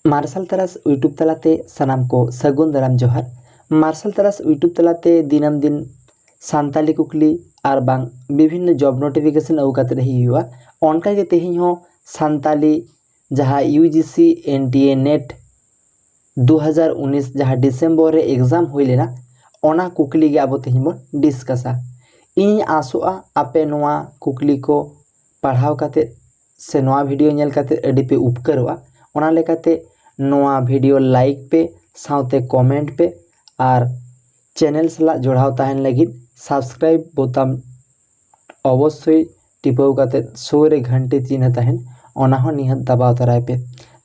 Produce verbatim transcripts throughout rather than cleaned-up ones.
ᱢᱟᱨᱥᱟᱞ ᱛᱟᱨᱟᱥ YouTube ᱛᱟᱞᱟᱛᱮ ᱥᱟᱱᱟᱢ ᱠᱚ ᱥᱟᱹᱜᱩᱱ ᱫᱟᱨᱟᱢ ᱡᱚᱦᱟᱨ᱾ ᱢᱟᱨᱥᱟᱞ ᱛᱟᱨᱟᱥ YouTube ᱛᱟᱞᱟᱛᱮ ᱫᱤᱱᱟᱹᱢ ᱫᱤᱱ ᱥᱟᱱᱛᱟᱞᱤ ᱠᱩᱠᱞᱤ ᱟᱨ ᱵᱟᱝ ᱵᱤᱵᱷᱤᱱᱱᱚ job notification ᱟᱹᱜᱩ ᱠᱟᱛᱮ ᱦᱩᱭᱩᱜᱼᱟ᱾ ᱚᱱᱠᱟᱜᱮ ᱛᱮᱦᱮᱧ ᱦᱚᱸ ᱥᱟᱱᱛᱟᱞᱤ ᱡᱟᱦᱟᱸ UGC NTA NET ᱫᱩ ᱦᱟᱡᱟᱨ ᱩᱱᱤᱥ ᱡᱟᱦᱟᱸ December ᱨᱮ exam ᱦᱩᱭ ᱞᱮᱱᱟ, ᱚᱱᱟ ᱠᱩᱠᱞᱤ ᱜᱮ ᱟᱵᱚ ᱛᱮᱦᱮᱧ ᱵᱚᱱ discussᱟ᱾ ᱤᱧ ᱟᱥᱚᱜᱼᱟ ᱟᱯᱮ ᱱᱚᱣᱟ ᱠᱩᱠᱞᱤ ᱠᱚ ᱯᱟᱲᱦᱟᱣ ᱠᱟᱛᱮ ᱥᱮ ᱱᱚᱣᱟ video ᱧᱮᱞ ᱠᱟᱛᱮ ᱟᱹᱰᱤ ᱯᱮ ᱩᱯᱠᱟᱹᱨᱚᱜᱼᱟ᱾ ᱚᱱᱟ ᱞᱮᱠᱟᱛᱮ ᱱᱚᱣᱟ video like ᱯᱮ, ᱥᱟᱶᱛᱮ comment ᱯᱮ ᱟᱨ channel ᱥᱟᱞᱟᱜ ᱡᱚᱲᱟᱣ ᱛᱟᱦᱮᱱ ᱞᱟᱹᱜᱤᱫ subscribe ᱵᱳᱛᱟᱢ ᱚᱵᱚᱥᱥᱳᱭ ᱴᱤᱯᱟᱹᱣ ᱠᱟᱛᱮ ᱥᱩᱨ ᱨᱮ ᱜᱷᱟᱱᱴᱤ ᱪᱤᱱᱦᱟᱹ ᱛᱟᱦᱮᱱ, ᱚᱱᱟ ᱦᱚᱸ ᱱᱤᱦᱟᱹᱛ ᱫᱟᱵᱟᱣ ᱛᱟᱨᱟᱭ ᱯᱮ᱾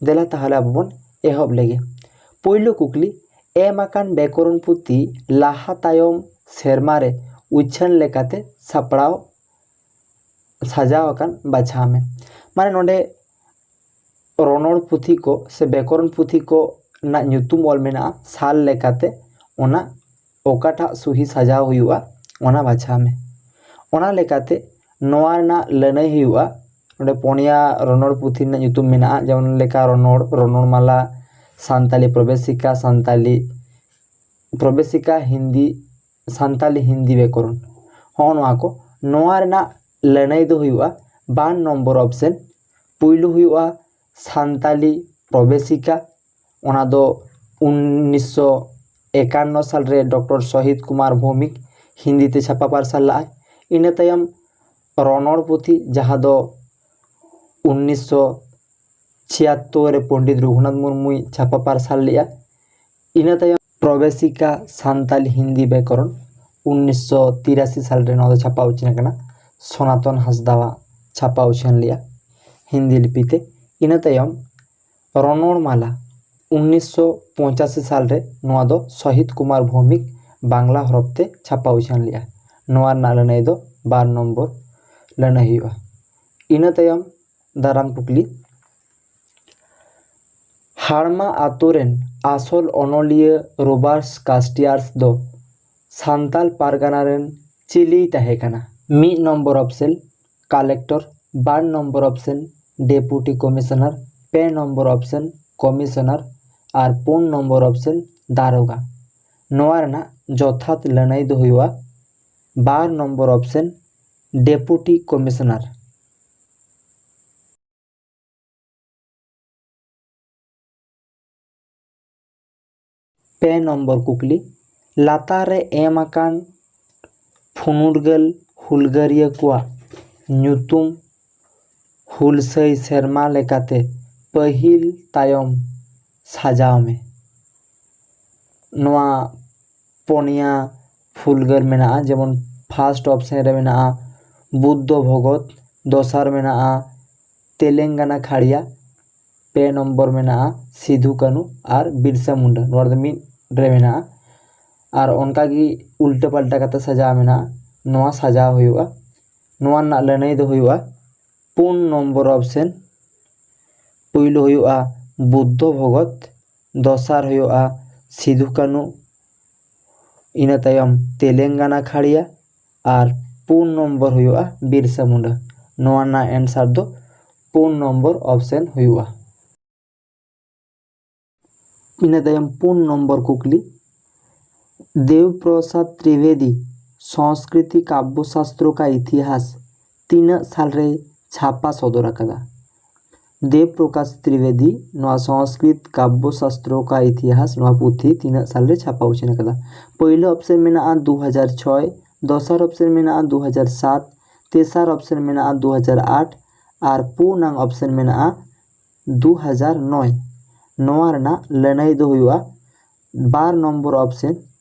ᱫᱮᱞᱟ ᱛᱟᱦᱚᱞᱮ ᱟᱵᱚ ᱵᱚᱱ ᱮᱦᱚᱵ ᱞᱮᱜᱮ᱾ ᱯᱳᱭᱞᱳ ᱠᱩᱠᱞᱤ, ᱮᱢ ᱟᱠᱟᱱ ᱵᱮᱠᱚᱨᱚᱱ ᱯᱩᱛᱷᱤ ᱞᱟᱦᱟ ᱛᱟᱭᱚᱢ ᱥᱮᱨᱢᱟ ᱨᱮ ᱩᱪᱷᱟᱹᱱ ᱞᱮᱠᱟᱛᱮ ᱥᱟᱯᱲᱟᱣ ᱥᱟᱡᱟᱣ ᱟᱠᱟᱱ ᱵᱟᱪᱷᱟᱣ ᱢᱮ᱾ ᱢᱟᱱᱮ ᱱᱚᱰᱮ ᱨᱚᱱᱚᱲ ᱯᱩᱛᱷᱤ ᱠᱚ ᱥᱮ ᱵᱮᱠᱚᱨᱚᱱ ᱯᱩᱛᱷᱤ ᱠᱚ ᱨᱮᱱᱟᱜ ᱧᱩᱛᱩᱢ ᱚᱞ ᱢᱮᱱᱟᱜᱼᱟ, ᱥᱟᱞ ᱞᱮᱠᱟᱛᱮ ᱚᱱᱟ ᱚᱠᱟᱴᱟᱜ ᱥᱩᱦᱤ ᱥᱟᱡᱟᱣ ᱦᱩᱭᱩᱜᱼᱟ, ᱚᱱᱟ ᱵᱟᱪᱷᱟᱣ ᱢᱮ᱾ ᱚᱱᱟ ᱞᱮᱠᱟᱛᱮ ᱱᱚᱣᱟ ᱨᱮᱱᱟᱜ ᱞᱟᱹᱱᱟᱹᱭ ᱦᱩᱭᱩᱜᱼᱟ᱾ ᱱᱚᱰᱮ ᱯᱩᱱᱭᱟ ᱨᱚᱱᱚᱲ ᱯᱩᱛᱷᱤ ᱨᱮᱱᱟᱜ ᱧᱩᱛᱩᱢ ᱢᱮᱱᱟᱜᱼᱟ, ᱡᱮᱢᱚᱱ ᱞᱮᱠᱟ ᱨᱚᱱᱚᱲ, ᱨᱚᱱᱚᱲ ᱢᱟᱞᱟ, ᱥᱟᱱᱛᱟᱞᱤ ᱯᱨᱚᱵᱮᱥᱤᱠᱟ, ᱥᱟᱱᱛᱟᱞᱤ ᱯᱨᱚᱵᱮᱥᱤᱠᱟ ᱦᱤᱱᱫᱤ, ᱥᱟᱱᱛᱟᱞᱤ ᱦᱤᱱᱫᱤ ᱵᱮᱠᱚᱨᱚᱱ, ᱦᱚᱸᱜᱼᱚ ᱱᱚᱣᱟ ᱠᱚ᱾ ᱱᱚᱣᱟ ᱨᱮᱱᱟᱜ ᱞᱟᱹᱱᱟᱹᱭ ᱫᱚ ᱦᱩᱭᱩᱜᱼᱟ ᱵᱟᱨ ᱱᱚᱢᱵᱚᱨ option᱾ ᱯᱩᱭᱞᱩ ᱦᱩᱭᱩᱜᱼᱟ ᱥᱟᱱᱛᱟᱞᱤ ᱯᱨᱚᱵᱮᱥᱤᱠᱟ, ᱚᱱᱟ ᱫᱚ ᱩᱱᱤᱥᱥᱚ ᱮᱠᱟᱱᱱᱚ ᱥᱟᱞ ᱨᱮ ᱰᱚᱠᱴᱚᱨ ᱥᱚᱦᱤᱫ ᱠᱩᱢᱟᱨ ᱵᱷᱳᱣᱢᱤᱠ ᱦᱤᱱᱫᱤ ᱛᱮ ᱪᱷᱟᱯᱟ ᱯᱟᱨᱥᱟᱞ ᱞᱟᱜᱼᱟᱭ᱾ ᱤᱱᱟᱹ ᱛᱟᱭᱚᱢ ᱨᱚᱱᱚᱲ ᱯᱩᱛᱷᱤ, ᱡᱟᱦᱟᱸ ᱫᱚ ᱩᱱᱤᱥᱥᱚ ᱪᱷᱤᱭᱟᱛᱛᱳᱨ ᱨᱮ ᱯᱚᱱᱰᱤᱛ ᱨᱚᱜᱷᱩᱱᱟᱛᱷ ᱢᱩᱨᱢᱩᱭ ᱪᱷᱟᱯᱟ ᱯᱟᱨᱥᱟᱞ ᱞᱮᱫᱼᱟ᱾ ᱤᱱᱟᱹ ᱛᱟᱭᱚᱢ ᱯᱨᱚᱵᱮᱥᱤᱠᱟ ᱥᱟᱱᱛᱟᱞᱤ ᱦᱤᱱᱫᱤ ᱵᱮᱠᱚᱨᱚᱱ, ᱩᱱᱤᱥᱥᱚ ᱛᱤᱨᱟᱥᱤ ᱥᱟᱞ ᱨᱮ ᱱᱚᱣᱟ ᱫᱚ ᱪᱷᱟᱯᱟ ᱩᱪᱷᱟᱹᱱ ᱟᱠᱟᱱᱟ᱾ ᱥᱚᱱᱟᱛᱚᱱ ᱦᱟᱸᱥᱫᱟᱣᱟᱜ ᱪᱷᱟᱯᱟ ᱩᱪᱷᱟᱹᱱ ᱞᱮᱫᱼᱟ ᱦᱤᱱᱫᱤ ᱞᱤᱯᱤ ᱛᱮ᱾ ᱤᱱᱟᱹ ᱛᱟᱭᱚᱢ ᱨᱚᱱᱚᱲ ᱢᱟᱞᱟ, ᱩᱱᱤᱥᱥᱚ ᱯᱚᱸᱪᱟᱥᱤ ᱥᱟᱞ ᱨᱮ ᱱᱚᱣᱟ ᱫᱚ ᱥᱚᱦᱤᱫ ᱠᱩᱢᱟᱨ ᱵᱷᱳᱣᱢᱤᱠ ᱵᱟᱝᱞᱟ ᱦᱚᱨᱚᱯ ᱛᱮ ᱪᱷᱟᱯᱟ ᱩᱪᱷᱟᱹᱱ ᱞᱮᱫᱼᱟ᱾ ᱱᱚᱣᱟ ᱨᱮᱱᱟᱜ ᱞᱟᱹᱱᱟᱹᱭ ᱫᱚ ᱵᱟᱨ ᱱᱚᱢᱵᱚᱨ ᱞᱟᱹᱱᱟᱹᱭ ᱦᱩᱭᱩᱜᱼᱟ᱾ ᱤᱱᱟᱹ ᱛᱟᱭᱚᱢ ᱫᱟᱨᱟᱢ ᱠᱩᱠᱞᱤ, ᱦᱟᱲᱢᱟ ᱟᱛᱳ ᱨᱮᱱ ᱟᱥᱚᱞ ᱚᱱᱚᱞᱤᱭᱟᱹ ᱨᱳᱵᱟᱨᱴᱥ ᱠᱟᱥᱴᱤᱭᱟᱨᱥ ᱫᱚ ᱥᱟᱱᱛᱟᱞ ᱯᱟᱨᱜᱟᱱᱟ ᱨᱮᱱ ᱪᱤᱞᱤᱭ ᱛᱟᱦᱮᱸ ᱠᱟᱱᱟ? ᱢᱤᱫ ᱱᱚᱢᱵᱚᱨ option collector, ᱵᱟᱨ ᱱᱚᱢᱵᱚᱨ option deputy commissioner, ᱯᱮ ᱱᱚᱢᱵᱚᱨ option ᱠᱚᱢᱤᱥᱚᱱᱟᱨ ᱟᱨ ᱯᱩᱱ ᱱᱚᱢᱵᱚᱨ ᱚᱯᱥᱮᱱ ᱫᱟᱨᱳᱜᱟ᱾ ᱱᱚᱣᱟ ᱨᱮᱱᱟᱜ ᱡᱚᱛᱷᱟᱛ ᱞᱟᱹᱱᱟᱹᱭ ᱫᱚ ᱦᱩᱭᱩᱜᱼᱟ ᱵᱟᱨ ᱱᱚᱢᱵᱚᱨ ᱚᱯᱥᱮᱱ, ᱰᱮᱯᱩᱴᱤ ᱠᱚᱢᱤᱥᱚᱱᱟᱨ᱾ ᱯᱮ ᱱᱚᱢᱵᱚᱨ ᱠᱩᱠᱞᱤ, ᱞᱟᱛᱟᱨ ᱨᱮ ᱮᱢ ᱟᱠᱟᱱ ᱯᱷᱩᱱᱩᱨᱜᱟᱹᱞ ᱦᱩᱞᱜᱟᱹᱨᱤᱭᱟᱹ ᱠᱚᱣᱟᱜ ᱧᱩᱛᱩᱢ ᱦᱩᱞᱥᱟᱹᱭ ᱥᱮᱨᱢᱟ ᱞᱮᱠᱟᱛᱮ ᱯᱟᱹᱦᱤᱞ ᱛᱟᱭᱚᱢ ᱥᱟᱡᱟᱣ ᱢᱮ᱾ ᱱᱚᱣᱟ ᱯᱚᱱᱭᱟ ᱦᱩᱞᱜᱟᱹᱨ ᱢᱮᱱᱟᱜᱼᱟ, ᱡᱮᱢᱚᱱ ᱯᱷᱟᱥᱴ ᱚᱯᱥᱮᱱ ᱨᱮ ᱢᱮᱱᱟᱜᱼᱟ ᱵᱩᱫᱽᱫᱷᱚ ᱵᱷᱚᱜᱚᱛ, ᱫᱚᱥᱟᱨ ᱢᱮᱱᱟᱜᱼᱟ ᱛᱮᱞᱮᱝᱜᱟᱱᱟ ᱠᱷᱟᱲᱤᱭᱟ, ᱯᱮ ᱱᱚᱢᱵᱚᱨ ᱢᱮᱱᱟᱜᱼᱟ ᱥᱤᱫᱷᱩ ᱠᱟᱹᱱᱩ ᱟᱨ ᱵᱤᱨᱥᱟ ᱢᱩᱱᱰᱟ᱾ ᱱᱚᱣᱟ ᱫᱚ ᱢᱤᱫ ᱨᱮ ᱢᱮᱱᱟᱜᱼᱟ᱾ ᱟᱨ ᱚᱱᱠᱟᱜᱮ ᱩᱞᱴᱟᱹ ᱯᱟᱞᱴᱟ ᱠᱟᱛᱮ ᱥᱟᱡᱟᱣ ᱢᱮᱱᱟᱜᱼᱟ᱾ ᱱᱚᱣᱟ ᱥᱟᱡᱟᱣ ᱦᱩᱭᱩᱜᱼᱟ᱾ ᱱᱚᱣᱟ ᱨᱮᱱᱟᱜ ᱞᱟᱹᱱᱟᱹᱭ ᱫᱚ ᱦᱩᱭᱩᱜᱼᱟ ᱯᱩᱱ ᱱᱚᱢᱵᱚᱨ ᱚᱯᱥᱮᱱ᱾ ᱯᱩᱭᱞᱩ ᱦᱩᱭᱩᱜᱼᱟ ᱵᱩᱫᱽᱫᱷᱚ ᱵᱷᱚᱜᱚᱛ, ᱫᱚᱥᱟᱨ ᱦᱩᱭᱩᱜᱼᱟ ᱥᱤᱫᱷᱩ ᱠᱟᱹᱱᱩ, ᱤᱱᱟᱹ ᱛᱟᱭᱚᱢ ᱛᱮᱞᱮᱝᱜᱟᱱᱟ ᱠᱷᱟᱲᱤᱭᱟ ᱟᱨ ᱯᱩᱱ ᱱᱚᱢᱵᱚᱨ ᱦᱩᱭᱩᱜᱼᱟ ᱵᱤᱨᱥᱟ ᱢᱩᱱᱰᱟ᱾ ᱱᱚᱣᱟ ᱨᱮᱱᱟᱜ ᱮᱱᱥᱟᱨ ᱫᱚ ᱯᱩᱱ ᱱᱚᱢᱵᱚᱨ ᱚᱯᱥᱮᱱ ᱦᱩᱭᱩᱜᱼᱟ᱾ ᱤᱱᱟᱹ ᱛᱟᱭᱚᱢ ᱯᱩᱱ ᱱᱚᱢᱵᱚᱨ ᱠᱩᱠᱞᱤ, ᱫᱮᱵ ᱯᱨᱚᱥᱟᱫᱽ ᱛᱨᱤᱵᱮᱫᱤ ᱥᱚᱝᱥᱠᱨᱤᱛᱤ ᱠᱟᱵᱽᱵᱚ ᱥᱟᱥᱛᱨᱚ ᱠᱟ ᱤᱛᱤᱦᱟᱥ ᱛᱤᱱᱟᱹᱜ ᱥᱟᱞᱨᱮ ᱪᱷᱟᱯᱟ ᱥᱚᱫᱚᱨ ᱟᱠᱟᱫᱟ? ᱫᱮᱵ ᱯᱨᱚᱠᱟᱥ ᱛᱨᱤᱵᱮᱫᱤ ᱱᱚᱣᱟ ᱥᱚᱝᱥᱠᱨᱤᱛ ᱠᱟᱵᱽᱵᱚ ᱥᱟᱥᱛᱨᱚ ᱠᱟ ᱤᱛᱤᱦᱟᱥ ᱱᱚᱣᱟ ᱯᱩᱛᱷᱤ ᱛᱤᱱᱟᱹᱜ ᱥᱟᱞᱨᱮ ᱪᱷᱟᱯᱟ ᱩᱪᱷᱟᱹᱱ ᱟᱠᱟᱫᱟ? ᱯᱳᱭᱞᱳ ᱚᱯᱥᱮᱱ ᱢᱮᱱᱟᱜᱼᱟ ᱫᱩ ᱦᱟᱡᱟᱨ ᱪᱷᱚᱭ, ᱫᱚᱥᱟᱨ ᱚᱯᱥᱮᱱ ᱢᱮᱱᱟᱜᱼᱟ ᱫᱩ ᱦᱟᱡᱟᱨ ᱥᱟᱛ, ᱛᱮᱥᱟᱨ ᱚᱯᱥᱮᱱ ᱢᱮᱱᱟᱜᱼᱟ ᱫᱩ ᱦᱟᱡᱟᱨ ᱟᱴ ᱟᱨ ᱯᱩᱱᱟᱝ ᱚᱯᱥᱮᱱ ᱢᱮᱱᱟᱜᱼᱟ ᱫᱩ ᱦᱟᱡᱟᱨ ᱱᱚᱭ᱾ ᱱᱚᱣᱟ ᱨᱮᱱᱟᱜ ᱞᱟᱹᱱᱟᱹᱭ ᱫᱚ ᱦᱩᱭᱩᱜᱼᱟ ᱵᱟᱨ ᱱᱚᱢᱵᱚᱨ ᱚᱯᱥᱮᱱ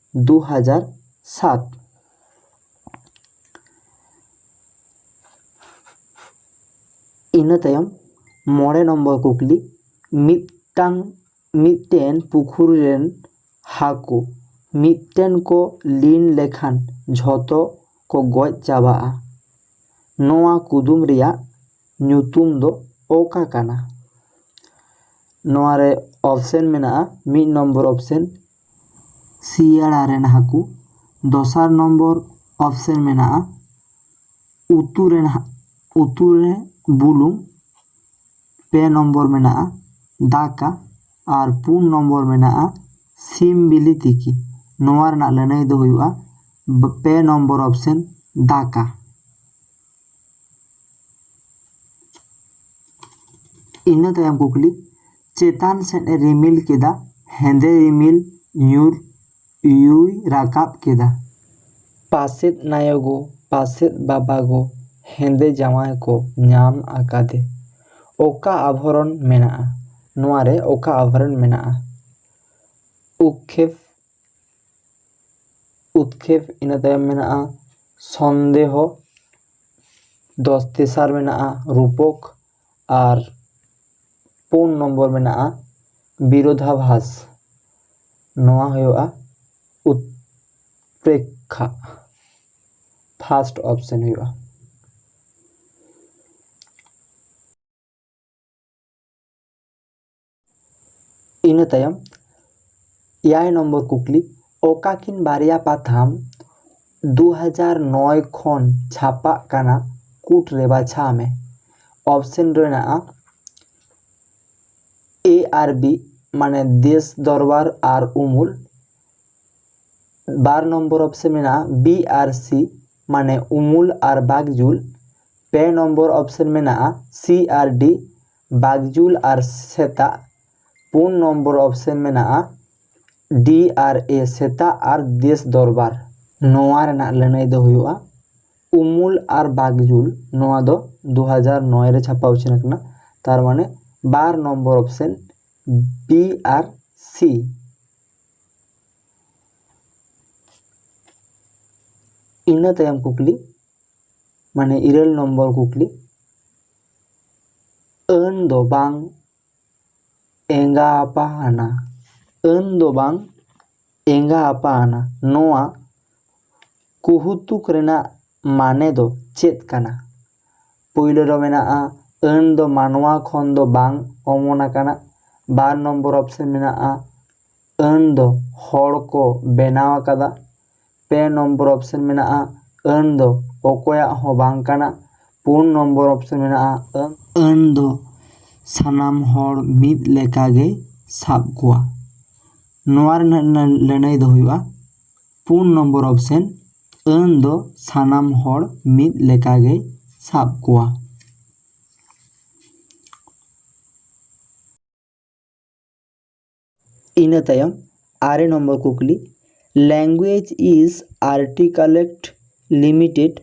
ᱫᱩ ᱦᱟᱡᱟᱨ ᱥᱟᱛ᱾ ᱤᱱᱟᱹ ᱛᱟᱭᱚᱢ ᱢᱚᱬᱮ ᱱᱚᱢᱵᱚᱨ ᱠᱩᱠᱞᱤ, ᱢᱤᱫᱴᱟᱝ ᱢᱤᱫᱴᱮᱱ ᱯᱩᱠᱷᱩᱨᱤ ᱨᱮᱱ ᱦᱟᱹᱠᱩ ᱢᱤᱫᱴᱮᱱ ᱠᱚ ᱞᱤᱱ ᱞᱮᱠᱷᱟᱱ ᱡᱷᱚᱛᱚ ᱠᱚ ᱜᱚᱡ ᱪᱟᱵᱟᱜᱼᱟ᱾ ᱱᱚᱣᱟ ᱠᱩᱫᱩᱢ ᱨᱮᱭᱟᱜ ᱧᱩᱛᱩᱢ ᱫᱚ ᱚᱠᱟ ᱠᱟᱱᱟ? ᱱᱚᱣᱟ ᱨᱮ ᱚᱯᱥᱮᱱ ᱢᱮᱱᱟᱜᱼᱟ, ᱢᱤᱫ ᱱᱚᱢᱵᱚᱨ ᱚᱯᱥᱮᱱ ᱥᱤᱭᱟᱲᱟ ᱨᱮᱱ ᱦᱟᱹᱠᱩ, ᱫᱚᱥᱟᱨ ᱱᱚᱢᱵᱚᱨ ᱚᱯᱥᱮᱱ ᱢᱮᱱᱟᱜᱼᱟ ᱩᱛᱩ ᱨᱮᱱ ᱦᱟ-, ᱩᱛᱩ ᱨᱮ ᱵᱩᱞᱩᱝ, ᱯᱮ ᱱᱚᱢᱵᱚᱨ ᱢᱮᱱᱟᱜᱼᱟ ᱫᱟᱠᱟ, ᱟᱨ ᱯᱩᱱ ᱱᱚᱢᱵᱚᱨ ᱢᱮᱱᱟᱜᱼᱟ ᱥᱤᱢ ᱵᱤᱞᱤ ᱛᱤᱠᱤ᱾ ᱱᱚᱣᱟ ᱨᱮᱱᱟᱜ ᱞᱟᱹᱱᱟᱹᱭ ᱫᱚ ᱦᱩᱭᱩᱜᱼᱟ ᱵ-, ᱯᱮ ᱱᱚᱢᱵᱚᱨ ᱚᱯᱥᱮᱱ, ᱫᱟᱠᱟ᱾ ᱤᱱᱟᱹ ᱛᱟᱭᱚᱢ ᱠᱩᱠᱞᱤ, ᱪᱮᱛᱟᱱ ᱥᱮᱫ ᱮ ᱨᱤᱢᱤᱞ ᱠᱮᱫᱟ, ᱦᱮᱸᱫᱮ ᱨᱤᱢᱤᱞ ᱧᱩᱨ ᱭᱩᱭ ᱨᱟᱠᱟᱵ ᱠᱮᱫᱟ᱾ ᱯᱟᱥᱮᱫ ᱱᱟᱭᱚ ᱜᱳ, ᱯᱟᱥᱮᱫ ᱵᱟᱵᱟ ᱜᱳ, ᱦᱮᱸᱫᱮ ᱡᱟᱶᱟᱭ ᱠᱚ ᱧᱟᱢ ᱟᱠᱟᱫᱮ᱾ ᱚᱠᱟ ᱟᱵᱷᱚᱨᱚᱱ ᱢᱮᱱᱟᱜᱼᱟ? ᱱᱚᱣᱟ ᱨᱮ ᱚᱠᱟ ᱟᱵᱷᱚᱨᱚᱱ ᱢᱮᱱᱟᱜᱼᱟ? ᱩᱠᱠᱷᱮᱯ, ᱩᱛᱠᱷᱮᱯ, ᱤᱱᱟᱹ ᱛᱟᱭᱚᱢ ᱢᱮᱱᱟᱜᱼᱟ ᱥᱚᱱᱫᱮᱦᱚ, ᱫᱚᱥ ᱛᱮᱥᱟᱨ ᱢᱮᱱᱟᱜᱼᱟ ᱨᱩᱯᱚᱠ, ᱟᱨ ᱯᱩᱱ ᱱᱚᱢᱵᱚᱨ ᱢᱮᱱᱟᱜᱼᱟ ᱵᱤᱨᱳᱫᱷᱟᱵᱷᱟᱥ᱾ ᱱᱚᱣᱟ ᱦᱩᱭᱩᱜᱼᱟ ᱩᱛᱯᱨᱮᱠᱠᱷᱟ, ᱯᱷᱟᱥᱴ ᱚᱯᱥᱮᱱ ᱦᱩᱭᱩᱜᱼᱟ᱾ ᱤᱱᱟᱹ ᱛᱟᱭᱚᱢ ᱮᱭᱟᱭ ᱱᱚᱢᱵᱚᱨ ᱠᱩᱠᱞᱤ, ᱚᱠᱟ ᱠᱤᱱ ᱵᱟᱨᱭᱟ ᱯᱟᱛᱷᱟᱢ ᱫᱩ ᱦᱟᱡᱟᱨ ᱱᱚᱭ ᱠᱷᱚᱱ ᱪᱷᱟᱯᱟᱜ ᱠᱟᱱᱟ ᱠᱩᱴ ᱨᱮ ᱵᱟᱪᱷᱟᱣ ᱢᱮ? ᱚᱯᱥᱮᱱ ᱨᱮ ᱢᱮᱱᱟᱜᱼᱟ ᱮ ᱟᱨ ᱵᱤ, ᱢᱟᱱᱮ ᱫᱮᱥ ᱫᱚᱨᱵᱟᱨ ᱟᱨ ᱩᱢᱩᱞ᱾ ᱵᱟᱨ ᱱᱚᱢᱵᱚᱨ ᱚᱯᱥᱮᱱ ᱢᱮᱱᱟᱜᱼᱟ ᱵᱤ ᱟᱨ ᱥᱤ, ᱢᱟᱱᱮ ᱩᱢᱩᱞ ᱟᱨ ᱵᱟᱜᱽᱡᱩᱞ᱾ ᱯᱮ ᱱᱚᱢᱵᱚᱨ ᱚᱯᱥᱮᱱ ᱢᱮᱱᱟᱜᱼᱟ ᱥᱤ ᱟᱨ ᱰᱤ, ᱵᱟᱜᱽᱡᱩᱞ ᱟᱨ ᱥᱮᱛᱟᱜ᱾ ᱯᱩᱱ ᱱᱚᱢᱵᱚᱨ ᱚᱯᱥᱮᱱ ᱢᱮᱱᱟᱜᱼᱟ ᱰᱤ ᱟᱨ ᱮ, ᱥᱮᱛᱟᱜ ᱟᱨ ᱫᱮᱥ ᱫᱚᱨᱵᱟᱨ᱾ ᱱᱚᱣᱟ ᱨᱮᱱᱟᱜ ᱞᱟᱹᱱᱟᱹᱭ ᱫᱚ ᱦᱩᱭᱩᱜᱼᱟ ᱩᱢᱩᱞ ᱟᱨ ᱵᱟᱜᱽᱡᱩᱞ᱾ ᱱᱚᱣᱟ ᱫᱚ ᱫᱩ ᱦᱟᱡᱟᱨ ᱱᱚᱭ ᱨᱮ ᱪᱷᱟᱯᱟ ᱩᱪᱷᱟᱹᱱ ᱟᱠᱟᱱᱟ᱾ ᱛᱟᱨ ᱢᱟᱱᱮ ᱵᱟᱨ ᱱᱚᱢᱵᱚᱨ ᱚᱯᱥᱮᱱ, ᱵᱤ ᱟᱨ ᱥᱤ᱾ ᱤᱱᱟᱹ ᱛᱟᱭᱚᱢ ᱠᱩᱠᱞᱤ, ᱢᱟᱱᱮ ᱤᱨᱟᱹᱞ ᱱᱚᱢᱵᱚᱨ ᱠᱩᱠᱞᱤ, ᱟᱹᱱ ᱫᱚ ᱵᱟᱝ ᱮᱸᱜᱟ ᱟᱯᱟ ᱟᱱᱟ᱾ ᱟᱹᱱ ᱫᱚ ᱵᱟᱝ ᱮᱸᱜᱟ ᱟᱯᱟ ᱟᱱᱟ᱾ ᱱᱚᱣᱟ ᱠᱩᱦᱩᱛᱩᱠ ᱨᱮᱱᱟᱜ ᱢᱟᱱᱮ ᱫᱚ ᱪᱮᱫ ᱠᱟᱱᱟ? ᱯᱳᱭᱞᱳ ᱨᱮ ᱢᱮᱱᱟᱜᱼᱟ, ᱟᱹᱱ ᱫᱚ ᱢᱟᱱᱣᱟ ᱠᱷᱚᱱ ᱫᱚ ᱵᱟᱝ ᱚᱢᱚᱱ ᱟᱠᱟᱱᱟ᱾ ᱵᱟᱨ ᱱᱚᱢᱵᱚᱨ ᱚᱯᱥᱮᱱ ᱢᱮᱱᱟᱜᱼᱟ, ᱟᱹᱱ ᱫᱚ ᱦᱚᱲ ᱠᱚ ᱵᱮᱱᱟᱣ ᱟᱠᱟᱫᱟ᱾ ᱯᱮ ᱱᱚᱢᱵᱚᱨ ᱚᱯᱥᱮᱱ ᱢᱮᱱᱟᱜᱼᱟ, ᱟᱹᱱ ᱫᱚ ᱚᱠᱚᱭᱟᱜ ᱦᱚᱸ ᱵᱟᱝ ᱠᱟᱱᱟ᱾ ᱯᱩᱱ ᱱᱚᱢᱵᱚᱨ ᱚᱯᱥᱮᱱ ᱢᱮᱱᱟᱜᱼᱟ, ᱟᱹᱱ, ᱟᱹᱱ ᱫᱚ ᱥᱟᱱᱟᱢ ᱦᱚᱲ ᱢᱤᱫ ᱞᱮᱠᱟᱜᱮ ᱥᱟᱵ ᱠᱚᱣᱟ᱾ ᱱᱚᱣᱟ ᱨᱮᱱᱟᱜ ᱞᱟᱹᱱᱟᱹᱭ ᱫᱚ ᱦᱩᱭᱩᱜᱼᱟ ᱯᱩᱱ ᱱᱚᱢᱵᱚᱨ ᱚᱯᱥᱮᱱ, ᱟᱹᱱ ᱫᱚ ᱥᱟᱱᱟᱢ ᱦᱚᱲ ᱢᱤᱫ ᱞᱮᱠᱟ ᱜᱮᱭ ᱥᱟᱵ ᱠᱚᱣᱟ᱾ ᱤᱱᱟᱹ ᱛᱟᱭᱚᱢ ᱟᱨᱮ ᱱᱚᱢᱵᱚᱨ ᱠᱩᱠᱞᱤ, language is articulate, limited,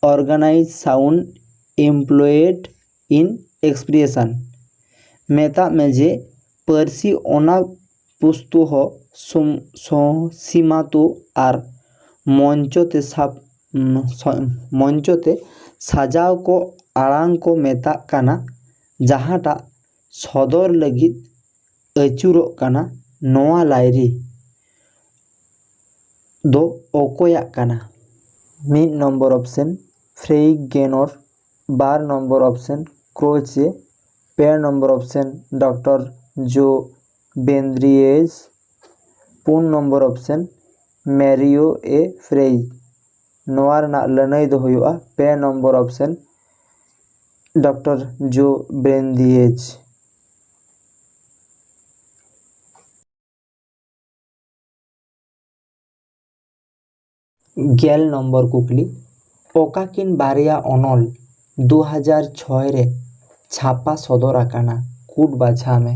organized sound employed in expression. ᱢᱮᱛᱟᱜ ᱢᱮ ᱡᱮ ᱯᱟᱹᱨᱥᱤ ᱚᱱᱟ ᱯᱩᱥᱛᱩᱦᱚ ᱥᱩᱢ-, ᱥᱚ-, ᱥᱤᱢᱟᱛᱩ ᱟᱨ ᱢᱚᱧᱪᱚ ᱛᱮ ᱥᱟᱵ-, ᱩᱢ, ᱥᱚ-, ᱢᱚᱧᱪᱚ ᱛᱮ ᱥᱟᱡᱟᱣ ᱠᱚ ᱟᱲᱟᱝ ᱠᱚ ᱢᱮᱛᱟᱜ ᱠᱟᱱᱟ, ᱡᱟᱦᱟᱸᱴᱟᱜ ᱥᱚᱫᱚᱨ ᱞᱟᱹᱜᱤᱫ ᱟᱹᱪᱩᱨᱚᱜ ᱠᱟᱱᱟ᱾ ᱱᱚᱣᱟ ᱞᱟᱭᱨᱤ ᱫᱚ ᱚᱠᱚᱭᱟᱜ ᱠᱟᱱᱟ? ᱢᱤᱫ ᱱᱚᱢᱵᱚᱨ ᱚᱯᱥᱮᱱ ᱯᱷᱨᱮᱭᱤᱜ ᱜᱮᱱᱚᱨ, ᱵᱟᱨ ᱱᱚᱢᱵᱚᱨ ᱚᱯᱥᱮᱱ ᱠᱨᱳᱪᱮ, ᱯᱮ ᱱᱚᱢᱵᱚᱨ ᱚᱯᱥᱮᱱ ᱰᱚᱠᱴᱚᱨ ᱡᱳ ᱵᱮᱱᱫᱨᱤᱭᱮᱡᱽ, ᱯᱩᱱ ᱱᱚᱢᱵᱚᱨ ᱚᱯᱥᱮᱱ ᱢᱮᱨᱤᱭᱳ ᱮ ᱯᱷᱨᱮᱭ᱾ ᱱᱚᱣᱟ ᱨᱮᱱᱟᱜ ᱞᱟᱹᱱᱟᱹᱭ ᱫᱚ ᱦᱩᱭᱩᱜᱼᱟ ᱯᱮ ᱱᱚᱢᱵᱚᱨ ᱚᱯᱥᱮᱱ ᱰᱚᱠᱴᱚᱨ ᱡᱳ ᱵᱮᱱᱫᱤᱭᱮᱡᱽ᱾ ᱜᱮᱞ ᱱᱚᱢᱵᱚᱨ ᱠᱩᱠᱞᱤ, ᱚᱠᱟ ᱠᱤᱱ ᱵᱟᱨᱭᱟ ᱚᱱᱚᱞ ᱫᱩ ᱦᱟᱡᱟᱨ ᱪᱷᱚᱭ ᱨᱮ ᱪᱷᱟᱯᱟ ᱥᱚᱫᱚᱨ ᱟᱠᱟᱱᱟ? ᱠᱩᱴ ᱵᱟᱪᱷᱟᱣ ᱢᱮ᱾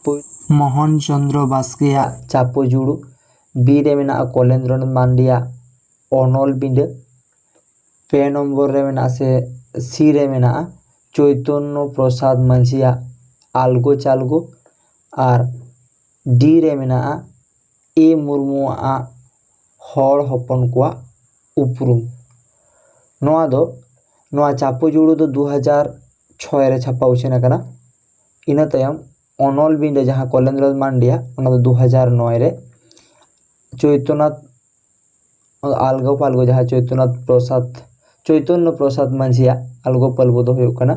ᱯᱩᱭ-, ᱢᱳᱦᱚᱱ ᱪᱚᱸᱫᱽᱨᱚ ᱵᱟᱥᱠᱮᱭᱟᱜ ᱪᱟᱯᱚ ᱡᱩᱲᱩ, ᱵᱤ ᱨᱮ ᱢᱮᱱᱟᱜᱼᱟ ᱠᱚᱞᱮᱱᱫᱨᱚᱱᱟᱛᱷ ᱢᱟᱱᱰᱤᱭᱟᱜ ᱚᱱᱚᱞ ᱵᱤᱸᱰᱟᱹ, ᱯᱮ ᱱᱚᱢᱵᱚᱨ ᱨᱮ ᱢᱮᱱᱟᱜᱼᱟ ᱥᱮ ᱥᱤ ᱨᱮ ᱢᱮᱱᱟᱜᱼᱟ ᱪᱳᱭᱛᱚᱱᱱᱚ ᱯᱨᱚᱥᱟᱫᱽ ᱢᱟᱹᱡᱷᱤᱭᱟᱜ ᱟᱞᱜᱚ ᱪᱟᱞᱜᱚ, ᱟᱨ ᱰᱤ ᱨᱮ ᱢᱮᱱᱟᱜᱼᱟ ᱮ ᱢᱩᱨᱢᱩᱣᱟᱜ ᱦᱚᱲ ᱦᱚᱯᱚᱱ ᱠᱚᱣᱟᱜ ᱩᱯᱨᱩᱢ᱾ ᱱᱚᱣᱟ ᱫᱚ, ᱱᱚᱣᱟ ᱪᱟᱯᱚ ᱡᱩᱲᱩ ᱫᱚ ᱫᱩ ᱦᱟᱡᱟᱨ ᱪᱷᱚᱭ ᱨᱮ ᱪᱷᱟᱯᱟ ᱩᱪᱷᱟᱹᱱ ᱟᱠᱟᱱᱟ᱾ ᱤᱱᱟᱹ ᱛᱟᱭᱚᱢ ᱚᱱᱚᱞ ᱵᱤᱸᱰᱟᱹ ᱡᱟᱦᱟᱸ ᱠᱚᱞᱮᱱᱫᱨᱚᱱᱟᱛᱷ ᱢᱟᱱᱰᱤᱭᱟᱜ, ᱚᱱᱟ ᱫᱚ ᱫᱩ ᱦᱟᱡᱟᱨ ᱱᱚᱭ ᱨᱮ᱾ ᱪᱳᱭᱛᱚᱱᱟᱛᱷ ᱟᱞᱜᱚ ᱯᱟᱞᱜᱚ ᱡᱟᱦᱟᱸ ᱪᱳᱭᱛᱚᱱᱟᱛᱷ ᱯᱨᱚᱥᱟᱫᱽ, ᱪᱳᱭᱛᱚᱱᱱᱚ ᱯᱨᱚᱥᱟᱫᱽ ᱢᱟᱹᱡᱷᱤᱭᱟᱜ ᱟᱞᱜᱚ ᱯᱟᱞᱜᱚ ᱫᱚ ᱦᱩᱭᱩᱜ ᱠᱟᱱᱟ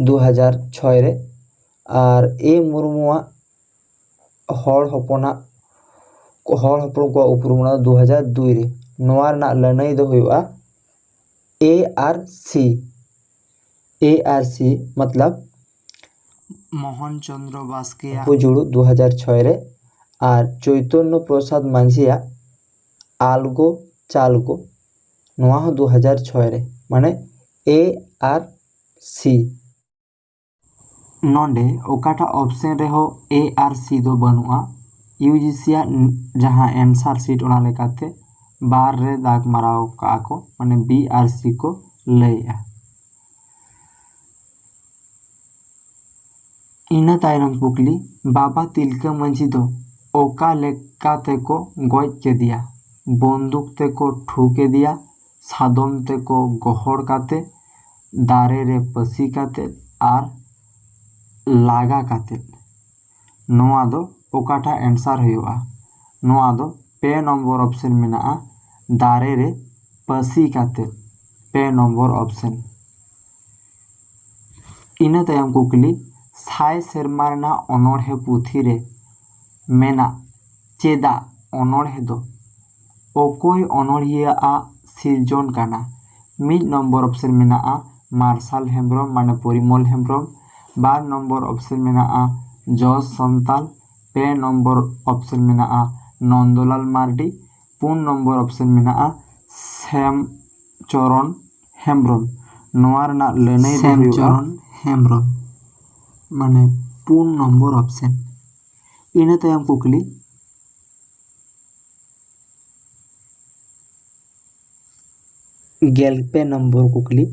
ᱫᱩ ᱦᱟᱡᱟᱨ ᱪᱷᱚᱭ ᱨᱮ, ᱟᱨ ᱮ ᱢᱩᱨᱢᱩᱣᱟᱜ ᱦᱚᱲ ᱦᱚᱯᱚᱱᱟᱜ, ᱦᱚᱲ ᱦᱚᱯᱚᱱ ᱠᱚᱣᱟᱜ ᱩᱯᱨᱩᱢ ᱚᱱᱟ ᱫᱩ ᱦᱟᱡᱟᱨ ᱫᱩᱭ ᱨᱮ᱾ ᱱᱚᱣᱟ ᱨᱮᱱᱟᱜ ᱞᱟᱹᱱᱟᱹᱭ ᱫᱚ ᱦᱩᱭᱩᱜᱼᱟ ᱮ ᱟᱨ ᱥᱤ, ᱮ ᱟᱨ ᱥᱤ ᱢᱚᱛᱞᱚᱵ ᱢᱳᱦᱚᱱ ᱪᱚᱸᱫᱽᱨᱚ ᱵᱟᱥᱠᱮᱭᱟᱜ ᱵᱩᱡᱩᱲᱩ ᱫᱩ ᱦᱟᱡᱟᱨ ᱪᱷᱚᱭ ᱨᱮ, ᱟᱨ ᱪᱳᱭᱛᱚᱱᱱᱚ ᱯᱨᱚᱥᱟᱫᱽ ᱢᱟᱹᱡᱷᱤᱭᱟᱜ ᱟᱞᱜᱳ ᱪᱟᱞᱜᱳ, ᱱᱚᱣᱟ ᱦᱚᱸ ᱫᱩ ᱦᱟᱡᱟᱨ ᱪᱷᱚᱭ ᱨᱮ, ᱢᱟᱱᱮ A ᱟᱨ C᱾ ᱱᱚᱰᱮ ᱚᱠᱟᱴᱟᱜ option ᱨᱮᱦᱚᱸ A ᱟᱨ C ᱫᱚ ᱵᱟᱹᱱᱩᱜᱼᱟ᱾ ᱤᱭᱩ ᱡᱤ ᱥᱤᱭᱟᱜ ᱡᱟᱦᱟᱸ answer sheet, ᱚᱱᱟ ᱞᱮᱠᱟᱛᱮ ᱵᱟᱨ ᱨᱮ ᱫᱟᱜᱽ ᱢᱟᱨᱟᱣ ᱠᱟᱜᱼᱟ ᱠᱚ, ᱢᱟᱱᱮ B ᱟᱨ C ᱠᱚ ᱞᱟᱹᱭᱮᱜᱼᱟ᱾ ᱤᱱᱟᱹ ᱛᱟᱭᱱᱚᱢ ᱠᱩᱠᱞᱤ, ᱵᱟᱵᱟ ᱛᱤᱞᱠᱟᱹ ᱢᱟᱹᱡᱷᱤ ᱫᱚ ᱚᱠᱟ ᱞᱮᱠᱟ ᱛᱮᱠᱚ ᱜᱚᱡ ᱠᱮᱫᱮᱭᱟ? ᱵᱚᱱᱫᱩᱠ ᱛᱮᱠᱚ ᱴᱷᱩ ᱠᱮᱫᱮᱭᱟ, ᱥᱟᱫᱚᱢ ᱛᱮᱠᱚ ᱜᱚᱦᱚᱲ ᱠᱟᱛᱮ, ᱫᱟᱨᱮ ᱨᱮ ᱯᱟᱹᱥᱤ ᱠᱟᱛᱮ, ᱟᱨ ᱞᱟᱜᱟ ᱠᱟᱛᱮ? ᱱᱚᱣᱟ ᱫᱚ ᱚᱠᱟᱴᱟᱜ answer ᱦᱩᱭᱩᱜᱼᱟ? ᱱᱚᱣᱟ ᱫᱚ ᱯᱮ ᱱᱚᱢᱵᱚᱨ option ᱢᱮᱱᱟᱜᱼᱟ, ᱫᱟᱨᱮ ᱨᱮ ᱯᱟᱹᱥᱤ ᱠᱟᱛᱮ, ᱯᱮ ᱱᱚᱢᱵᱚᱨ option᱾ ᱤᱱᱟᱹ ᱛᱟᱭᱚᱢ ᱠᱩᱠᱞᱤ, ᱥᱟᱭ ᱥᱮᱨᱢᱟ ᱨᱮᱱᱟᱜ ᱚᱱᱚᱬᱦᱮ ᱯᱩᱛᱷᱤ ᱨᱮ ᱢᱮᱱᱟᱜ ᱪᱮᱫᱟᱜ ᱚᱱᱚᱬᱦᱮ ᱫᱚ ᱚᱠᱚᱭ ᱚᱱᱚᱬᱦᱤᱭᱟᱹ ᱟᱜ ᱥᱤᱨᱡᱚᱱ ᱠᱟᱱᱟ? ᱢᱤᱫ ᱱᱚᱢᱵᱚᱨ option ᱢᱮᱱᱟᱜᱼᱟ ᱢᱟᱨᱥᱟᱞ ᱦᱮᱢᱵᱨᱚᱢ, ᱢᱟᱱᱮ ᱯᱚᱨᱤᱢᱚᱞ ᱦᱮᱢᱵᱨᱚᱢ᱾ ᱵᱟᱨ ᱱᱚᱢᱵᱚᱨ option ᱢᱮᱱᱟᱜᱼᱟ ᱡᱚᱥ ᱥᱟᱱᱛᱟᱞ᱾ ᱯᱮ ᱱᱚᱢᱵᱚᱨ option ᱢᱮᱱᱟᱜᱼᱟ ᱱᱚᱱᱫᱚᱞᱟᱞ ᱢᱟᱨᱰᱤ᱾ ᱯᱩᱱ ᱱᱚᱢᱵᱚᱨ option ᱢᱮᱱᱟᱜᱼᱟ ᱥᱮᱢ ᱪᱚᱨᱚᱱ ᱦᱮᱢᱵᱨᱚᱢ᱾ ᱱᱚᱣᱟ ᱨᱮᱱᱟᱜ ᱞᱟᱹᱱᱟᱹᱭ ᱫᱚ ᱥᱮᱢ ᱦᱩᱭᱩᱜᱼᱟ ᱪᱚᱨᱚᱱ ᱦᱮᱢᱵᱨᱚᱢ, ᱢᱟᱱᱮ ᱯᱩᱱ ᱱᱚᱢᱵᱚᱨ option᱾ ᱤᱱᱟᱹ ᱛᱟᱭᱚᱢ ᱠᱩᱠᱞᱤ, ᱜᱮᱞ ᱯᱮ ᱱᱚᱢᱵᱚᱨ ᱠᱩᱠᱞᱤ,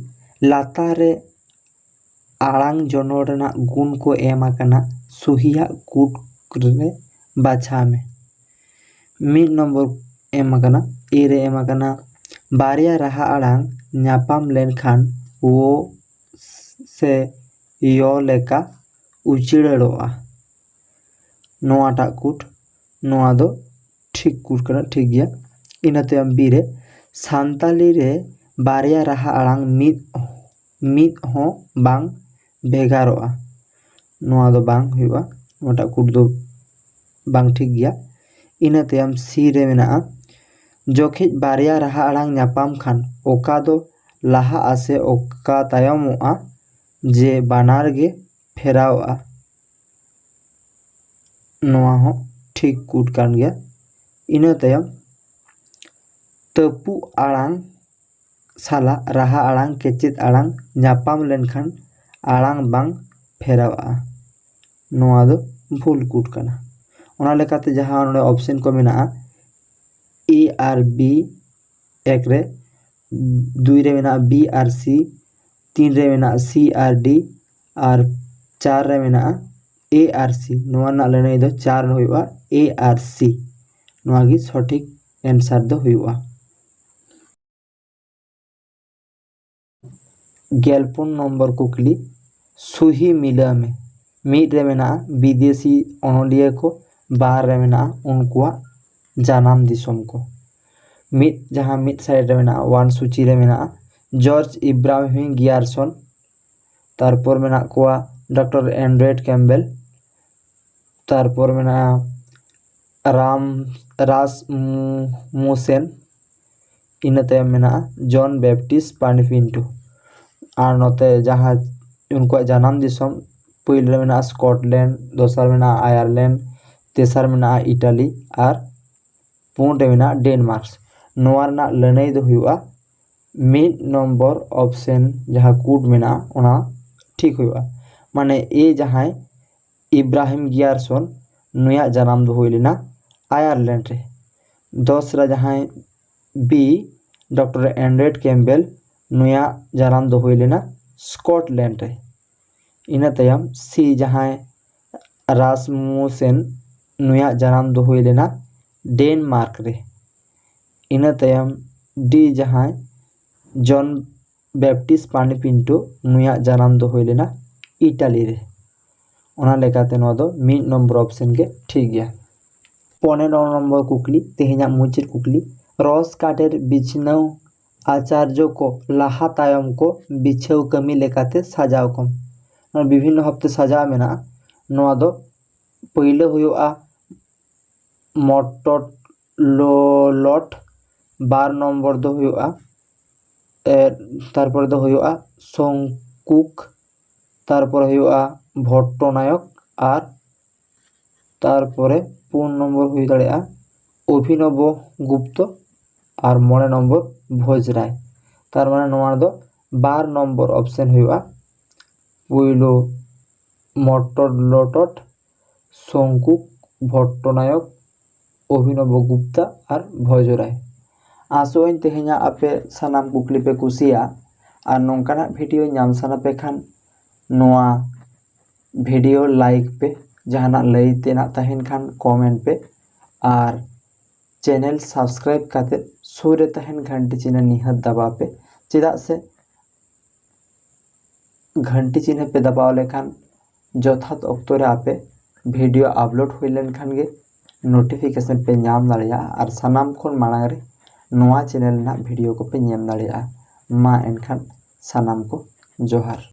ᱞᱟᱛᱟᱨ ᱨᱮ ᱟᱲᱟᱝ ᱡᱚᱱᱚᱲ ᱨᱮᱱᱟᱜ ᱜᱩᱱ ᱠᱚ ᱮᱢ ᱟᱠᱟᱱᱟ, ᱥᱩᱦᱤᱭᱟᱜ ᱠᱩᱴ ᱨᱮ ᱵᱟᱪᱷᱟᱣ ᱢᱮ᱾ ᱢᱤᱫ ᱱᱚᱢᱵᱚᱨ ᱮᱢ ᱟᱠᱟᱱᱟ, A ᱨᱮ ᱮᱢ ᱟᱠᱟᱱᱟ, ᱵᱟᱨᱭᱟ ᱨᱟᱦᱟ ᱟᱲᱟᱝ ᱧᱟᱯᱟᱢ ᱞᱮᱱᱠᱷᱟᱱ ᱳ ᱥᱮ ᱭᱚ ᱞᱮᱠᱟ ᱩᱪᱟᱹᱲᱚᱜᱼᱟ᱾ ᱱᱚᱣᱟᱴᱟᱜ ᱠᱩᱴ, ᱱᱚᱣᱟ ᱫᱚ ᱴᱷᱤᱠ ᱠᱩᱴ ᱠᱟᱱᱟ, ᱴᱷᱤᱠ ᱜᱮᱭᱟ᱾ ᱤᱱᱟᱹ ᱛᱟᱭᱚᱢ B ᱨᱮ, ᱥᱟᱱᱛᱟᱞᱤ ᱨᱮ ᱵᱟᱨᱭᱟ ᱨᱟᱦᱟ ᱟᱲᱟᱝ ᱢᱤᱫ, ᱢᱤᱫ ᱦᱚᱸ ᱵᱟᱝ ᱵᱷᱮᱜᱟᱨᱚᱜᱼᱟ᱾ ᱱᱚᱣᱟ ᱫᱚ ᱵᱟᱝ ᱦᱩᱭᱩᱜᱼᱟ, ᱱᱚᱣᱟᱴᱟᱜ ᱠᱩᱴ ᱫᱚ ᱵᱟᱝ ᱴᱷᱤᱠ ᱜᱮᱭᱟ᱾ ᱤᱱᱟᱹ ᱛᱟᱭᱚᱢ C ᱨᱮ ᱢᱮᱱᱟᱜᱼᱟ, ᱡᱚᱠᱷᱮᱡ ᱵᱟᱨᱭᱟ ᱨᱟᱦᱟ ᱟᱲᱟᱝ ᱧᱟᱯᱟᱢ ᱠᱷᱟᱱ ᱚᱠᱟ ᱫᱚ ᱞᱟᱦᱟᱜᱼᱟ ᱥᱮ ᱚᱠᱟ ᱛᱟᱭᱚᱢᱚᱜᱼᱟ, ᱡᱮ ᱵᱟᱱᱟᱨ ᱜᱮ ᱯᱷᱮᱨᱟᱣᱚᱜᱼᱟ? ᱱᱚᱣᱟ ᱦᱚᱸ ᱴᱷᱤᱠ ᱠᱩᱴ ᱠᱟᱱ ᱜᱮᱭᱟ᱾ ᱤᱱᱟᱹ ᱛᱟᱭᱚᱢ ᱛᱟᱹᱯᱩᱜ ᱟᱲᱟᱝ ᱥᱟᱞᱟᱜ ᱨᱟᱦᱟ ᱟᱲᱟᱝ, ᱠᱮᱪᱮᱫ ᱟᱲᱟᱝ ᱧᱟᱯᱟᱢ ᱞᱮᱱᱠᱷᱟᱱ ᱟᱲᱟᱝ ᱵᱟᱝ ᱯᱷᱮᱨᱟᱣᱜᱼᱟ᱾ ᱱᱚᱣᱟ ᱫᱚ ᱵᱷᱩᱞ ᱠᱩᱴ ᱠᱟᱱᱟ᱾ ᱚᱱᱟ ᱞᱮᱠᱟᱛᱮ ᱡᱟᱦᱟᱸ ᱱᱚᱰᱮ ᱚᱯᱥᱮᱱ ᱠᱚ ᱢᱮᱱᱟᱜᱼᱟ, ᱮ ᱟᱨ ᱵᱤ ᱮᱠ ᱨᱮ, ᱫᱩᱭ ᱨᱮ ᱢᱮᱱᱟᱜᱼᱟ ᱵᱤ ᱟᱨ ᱥᱤ, ᱛᱤᱱ ᱨᱮ ᱢᱮᱱᱟᱜᱼᱟ ᱥᱤ ᱟᱨ ᱰᱤ, ᱟᱨ ᱪᱟᱨ ᱨᱮ ᱢᱮᱱᱟᱜᱼᱟ ᱮ ᱟᱨ ᱥᱤ᱾ ᱱᱚᱣᱟ ᱨᱮᱱᱟᱜ ᱞᱟᱹᱱᱟᱹᱭ ᱫᱚ ᱪᱟᱨ ᱦᱩᱭᱩᱜᱼᱟ, ᱮ ᱟᱨ ᱥᱤ᱾ ᱱᱚᱣᱟ ᱜᱮ ᱥᱚᱴᱷᱤᱠ ᱮᱱᱥᱟᱨ ᱫᱚ ᱦᱩᱭᱩᱜᱼᱟ᱾ ᱜᱮᱞ ᱯᱩᱱ ᱱᱚᱢᱵᱚᱨ ᱠᱩᱠᱞᱤ, ᱥᱩᱦᱤ ᱢᱤᱞᱟᱹᱣ ᱢᱮ᱾ ᱢᱤᱫ ᱨᱮ ᱢᱮᱱᱟᱜᱼᱟ ᱵᱤᱫᱮᱥᱤ ᱚᱱᱚᱞᱤᱭᱟᱹ ᱠᱚ, ᱵᱟᱨ ᱨᱮ ᱢᱮᱱᱟᱜᱼᱟ ᱩᱱᱠᱩᱣᱟᱜ ᱡᱟᱱᱟᱢ ᱫᱤᱥᱚᱢ ᱠᱚ᱾ ᱢᱤᱫ, ᱡᱟᱦᱟᱸ ᱢᱤᱫ ᱥᱟᱭᱤᱰ ᱨᱮ ᱢᱮᱱᱟᱜᱼᱟ, ᱚᱣᱟᱱ ᱥᱩᱪᱤ ᱨᱮ ᱢᱮᱱᱟᱜᱼᱟ ᱡᱚᱨᱡᱽ ᱤᱵᱨᱟᱦᱤᱢ ᱜᱤᱭᱟᱨᱥᱚᱱ, ᱛᱟᱨᱯᱚᱨ ᱢᱮᱱᱟᱜ ᱠᱚᱣᱟ ᱰᱚᱠᱴᱚᱨ ᱮᱱᱰᱨᱚᱭᱮᱰ ᱠᱮᱢᱵᱮᱞ, ᱛᱟᱨᱯᱚᱨ ᱢᱮᱱᱟᱜᱼᱟ ᱨᱟᱢ ᱨᱟᱥ ᱢᱩ- ᱢᱩᱥᱮᱱ, ᱤᱱᱟᱹ ᱛᱟᱭᱚᱢ ᱢᱮᱱᱟᱜᱼᱟ ᱡᱚᱱ ᱵᱮᱯᱴᱤᱥᱴ ᱯᱟᱱᱤᱯᱤᱱᱴᱳ᱾ ᱟᱨ ᱱᱚᱛᱮ ᱡᱟᱦᱟᱸ ᱩᱱᱠᱩᱣᱟᱜ ᱡᱟᱱᱟᱢ ᱫᱤᱥᱚᱢ, ᱯᱳᱭᱞᱳ ᱨᱮ ᱢᱮᱱᱟᱜᱼᱟ ᱥᱠᱚᱴᱞᱮᱱᱰ, ᱫᱚᱥᱟᱨ ᱢᱮᱱᱟᱜᱼᱟ ᱟᱭᱟᱨᱞᱮᱱᱰ, ᱛᱮᱥᱟᱨ ᱢᱮᱱᱟᱜᱼᱟ ᱤᱴᱟᱞᱤ ᱟᱨ ᱯᱩᱱ ᱨᱮ ᱢᱮᱱᱟᱜᱼᱟ ᱰᱮᱱᱢᱟᱨᱠ᱾ ᱱᱚᱣᱟ ᱨᱮᱱᱟᱜ ᱞᱟᱹᱱᱟᱹᱭ ᱫᱚ ᱦᱩᱭᱩᱜᱼᱟ ᱢᱤᱫ ᱱᱚᱢᱵᱚᱨ ᱚᱯᱥᱮᱱ ᱡᱟᱦᱟᱸ ᱠᱩᱴ ᱢᱮᱱᱟᱜᱼᱟ ᱚᱱᱟ ᱴᱷᱤᱠ ᱦᱩᱭᱩᱜᱼᱟ᱾ ᱢᱟᱱᱮ ᱮ ᱡᱟᱦᱟᱸᱭ ᱤᱵᱨᱟᱦᱤᱢ ᱜᱤᱭᱟᱨᱥᱚᱱ, ᱱᱩᱭᱟᱜ ᱡᱟᱱᱟᱢ ᱫᱚ ᱦᱩᱭ ᱞᱮᱱᱟ ᱟᱭᱟᱨᱞᱮᱱᱰ ᱨᱮ᱾ ᱫᱚᱥ ᱨᱮ ᱡᱟᱦᱟᱸᱭ ᱵᱤ ᱰᱚᱠᱴᱚᱨ ᱮᱱᱰᱨᱚᱭᱮᱰ ᱠᱮᱢᱵᱮᱞ, ᱱᱩᱭᱟᱜ ᱡᱟᱱᱟᱢ ᱫᱚ ᱦᱩᱭ ᱞᱮᱱᱟ ᱥᱠᱚᱴᱞᱮᱱᱰ ᱨᱮ᱾ ᱤᱱᱟᱹ ᱛᱟᱭᱚᱢ ᱥᱤ ᱡᱟᱦᱟᱸᱭ ᱨᱟᱥᱢᱩᱥᱮᱱ, ᱱᱩᱭᱟᱜ ᱡᱟᱱᱟᱢ ᱫᱚ ᱦᱩᱭ ᱞᱮᱱᱟ ᱰᱮᱱᱢᱟᱨᱠ ᱨᱮ᱾ ᱤᱱᱟᱹ ᱛᱟᱭᱚᱢ ᱰᱤ ᱡᱟᱦᱟᱸᱭ ᱡᱚᱱ ᱵᱮᱯᱴᱤᱥᱴ ᱯᱟᱱᱤᱯᱤᱱᱴᱳ, ᱱᱩᱭᱟᱜ ᱡᱟᱱᱟᱢ ᱫᱚ ᱦᱩᱭ ᱞᱮᱱᱟ ᱤᱴᱟᱞᱤ ᱨᱮ᱾ ᱚᱱᱟ ᱞᱮᱠᱟᱛᱮ ᱱᱚᱣᱟ ᱫᱚ ᱢᱤᱫ ᱱᱚᱢᱵᱚᱨ ᱚᱯᱥᱮᱱ ᱜᱮ ᱴᱷᱤᱠ ᱜᱮᱭᱟ᱾ ᱯᱚᱱᱮᱨᱚ ᱱᱚᱢᱵᱚᱨ ᱠᱩᱠᱞᱤ, ᱛᱮᱦᱮᱧᱟᱜ ᱢᱩᱪᱟᱹᱫ ᱠᱩᱠᱞᱤ, ᱨᱚᱥ ᱠᱟᱴᱷᱮᱨ ᱵᱤᱪᱷᱱᱟᱹᱣ ᱟᱪᱟᱨᱡᱚ ᱠᱚ ᱞᱟᱦᱟ ᱛᱟᱭᱚᱢ ᱠᱚ ᱵᱤᱪᱷᱟᱹᱣ ᱠᱟᱹᱢᱤ ᱞᱮᱠᱟᱛᱮ ᱥᱟᱡᱟᱣ ᱠᱚᱢ᱾ ᱱᱚᱣᱟ ᱵᱤᱵᱷᱤᱱᱱᱚ ᱵᱷᱟᱵᱛᱮ ᱥᱟᱡᱟᱣ ᱢᱮᱱᱟᱜᱼᱟ᱾ ᱱᱚᱣᱟ ᱫᱚ ᱯᱳᱭᱞᱳ ᱦᱩᱭᱩᱜᱼᱟ ᱢᱚᱴᱚᱞᱚᱴ, ᱵᱟᱨ ᱱᱚᱢᱵᱚᱨ ᱫᱚ ᱦᱩᱭᱩᱜᱼᱟ, ᱮ, ᱛᱟᱨᱯᱚᱨᱮ ᱫᱚ ᱦᱩᱭᱩᱜᱼᱟ ᱥᱚᱝᱠᱩᱠ, ᱛᱟᱨᱯᱚᱨᱮ ᱦᱩᱭᱩᱜᱼᱟ ᱵᱷᱚᱴᱴᱚᱱᱟᱭᱚᱠ ᱟᱨ ᱛᱟᱨᱯᱚᱨᱮ ᱯᱩᱱ ᱱᱚᱢᱵᱚᱨ ᱦᱩᱭ ᱫᱟᱲᱮᱭᱟᱜᱼᱟ ᱚᱵᱷᱤᱱᱚᱵᱚ ᱜᱩᱯᱛᱚ ᱟᱨ ᱢᱚᱬᱮ ᱱᱚᱢᱵᱚᱨ ᱵᱷᱚᱡᱽ ᱨᱟᱭ᱾ ᱛᱟᱨ ᱢᱟᱱᱮ ᱱᱚᱣᱟ ᱨᱮᱫᱚ ᱵᱟᱨ ᱱᱚᱢᱵᱚᱨ ᱚᱯᱥᱮᱱ ᱦᱩᱭᱩᱜᱼᱟ᱾ ᱯᱩᱭᱞᱩ ᱢᱚᱴᱚᱴ ᱞᱚᱴᱚᱴ, ᱥᱚᱝᱠᱩ, ᱵᱷᱚᱴᱴᱚᱱᱟᱭᱚᱠ, ᱚᱵᱷᱤᱱᱚᱵᱚ ᱜᱩᱯᱛᱟ ᱟᱨ ᱵᱷᱚᱡᱽ ᱨᱟᱭ᱾ ᱟᱥᱚᱜ ᱟᱹᱧ ᱛᱮᱦᱮᱧᱟᱜ ᱟᱯᱮ ᱥᱟᱱᱟᱢ ᱠᱩᱠᱞᱤ ᱯᱮ ᱠᱩᱥᱤᱭᱟᱜᱼᱟ᱾ ᱟᱨ ᱱᱚᱝᱠᱟᱱᱟᱜ ᱵᱷᱤᱰᱤᱭᱳ ᱧᱟᱢ ᱥᱟᱱᱟ ᱯᱮ ᱠᱷᱟᱱ ᱱᱚᱣᱟ ᱵᱷᱤᱰᱤᱭᱳ ᱞᱟᱭᱤᱠ ᱯᱮ, ᱡᱟᱦᱟᱱᱟᱜ ᱞᱟᱹᱭ ᱛᱮᱱᱟᱜ ᱛᱟᱦᱮᱱ ᱠᱷᱟᱱ ᱠᱚᱢᱮᱱᱴ ᱯᱮ, ᱟᱨ ᱪᱮᱱᱮᱞ ᱥᱟᱵᱥᱠᱨᱟᱭᱤᱵ ᱠᱟᱛᱮ ᱥᱩᱨ ᱨᱮ ᱛᱟᱦᱮᱱ ᱜᱷᱟᱱᱴᱤ ᱪᱤᱱᱦᱟᱹ ᱱᱤᱦᱟᱹᱛ ᱫᱟᱵᱟᱣ ᱯᱮ, ᱪᱮᱫᱟᱜ ᱥᱮ ᱜᱷᱟᱱᱴᱤ ᱪᱤᱱᱦᱟᱹ ᱯᱮ ᱫᱟᱵᱟᱣ ᱞᱮᱠᱷᱟᱱ ᱡᱚᱛᱷᱟᱛ ᱚᱠᱛᱚ ᱨᱮ ᱟᱯᱮ ᱵᱷᱤᱰᱤᱭᱳ ᱟᱯᱞᱳᱰ ᱦᱩᱭ ᱞᱮᱱᱠᱷᱟᱱ ᱜᱮ ᱱᱳᱴᱤᱯᱷᱤᱠᱮᱥᱚᱱ ᱯᱮ ᱧᱟᱢ ᱫᱟᱲᱮᱭᱟᱜᱼᱟ᱾ ᱟᱨ ᱥᱟᱱᱟᱢ ᱠᱷᱚᱱ ᱢᱟᱲᱟᱝ ᱨᱮ ᱱᱚᱣᱟ ᱪᱮᱱᱮᱞ ᱨᱮᱱᱟᱜ ᱵᱷᱤᱰᱤᱭᱳ ᱠᱚᱯᱮ ᱧᱮᱞ ᱫᱟᱲᱮᱭᱟᱜᱼᱟ᱾ ᱢᱟ ᱮᱱᱠᱷᱟᱱ ᱥᱟᱱᱟᱢ ᱠᱚ ᱡᱚᱦᱟᱨ᱾